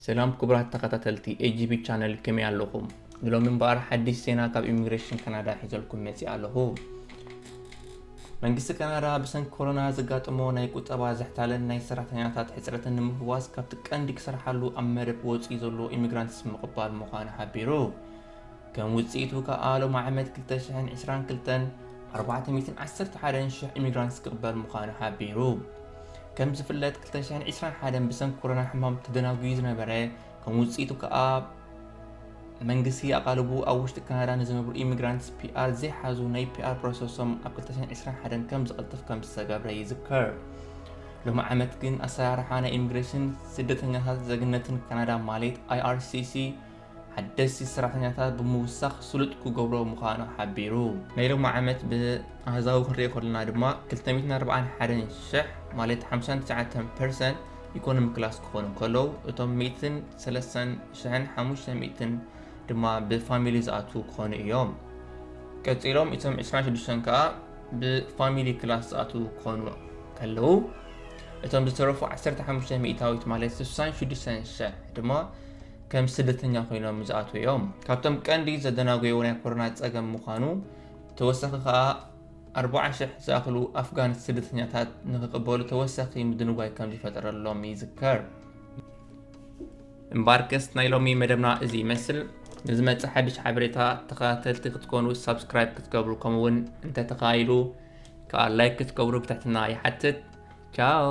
ሰላም ክቡራት ተኸታተልቲ ኤ ጂ ቢ ቻነል፣ ከመይ ኣለኹም? ንሎሚ እምበኣር ሓድሽ ዜና ካብ ኢሚግሬሽን ካናዳ ሒዘልኩም መጺእ ኣለኹ። መንግስቲ ካናዳ ብሰንኪ ኮሮና ዘጋጠሞ ናይ ቁጠባ ዝሕታለን ናይ ሰራሕተኛታት ሕጽረትን ንምፍዋስ ካብቲ ቀንዲ ክሰርሓሉ ኣብ መደብ ወጺኡ ዘሎ ኢሚግራንትስ ምቕባል ምዃኑ ሓቢሩ። ከም ውጽኢቱ ከኣ ሎሚ ዓመት ክልተ ሽሕን ዕስራን ክልተን ኣርባዕተ ሚእትን ዓሰርተ ሓደን ሽሕ ኢሚግራንትስ ክቕበል ምዃኑ ሓቢሩ። ከም ዝፍለጥ ክልተ ሽሕን ዕስራን ሓደን ብሰንኪ ኮሮና ሕማም ተደናጉዩ ዝነበረ፣ ከም ውጽኢቱ ከኣ መንግስቲ ኣቓልቡ ኣብ ውሽጢ ካናዳ ንዝነብሩ ኢሚግራንትስ ፒ ኣር ዘይሓዙ ናይ ፒ ኣር ፕሮሰሶም ኣብ ክልተ ሽሕን ዕስራን ሓደን ከም ዝቐልጥፍ ከም ዝተገብረ ይዝከር። ሎሚ ዓመት ግን ኣሰራርሓ ናይ ኢሚግሬሽን ስደተኛታት ዜግነትን ካናዳ ማለት ኣይ ኣር ሲ ሲ ሓደስቲ ሰራሕተኛታት ብምውሳኽ ስሉጥ ክገብሮ ምዃኑ ሓቢሩ። ናይ ሎሚ ዓመት ብኣሃዛዊ ክንሪኦ ከለና ድማ ክልተ ሚእትን ኣርባዓን ሓደን ሽሕ ማለት ሓምሳን ትሽዓተን ፐርሰንት ኢኮኖሚ ክላስ ክኾኑ እንከለዉ፣ እቶም ሚእትን ሰለስተን ሽሕን ሓሙሽተ ሚእትን ድማ ብፋሚሊ ዝኣትዉ ክኾኑ እዮም። ቀጺሎም እቶም ዕስራን ሽዱሽተን ከኣ ብፋሚሊ ክላስ ዝኣትዉ ክኾኑ ከለዉ፣ እቶም ዝተረፉ ዓሰርተ ሓሙሽተ ሚእታዊት ማለት ስሳን ሽዱሽተን ሽሕ ድማ ከም ስደተኛ ኮይኖም ዝኣትዉ እዮም። ካብቶም ቀንዲ ዘደናጎዩ ናይ ኮሮና ጸገም ምዃኑ፣ ተወሳኺ ከኣ ኣርባዓ ሽሕ ዝኣኽሉ ኣፍጋን ስደተኛታት ንኽቕበሉ ተወሳኺ ምድንጓይ ከም ዝፈጠረሎም ይዝከር። እምበኣርከስ ናይ ሎሚ መደብና እዚ ይመስል። ንዝመጽእ ሓድሽ ሓበሬታ ተኸታተልቲ ክትኮኑ ሳብስክራይብ ክትገብሩ፣ ከምኡውን እንተተኻኢሉ ከኣ ላይክ ክትገብሩ ብትሕትና ይሓትት። ቻው።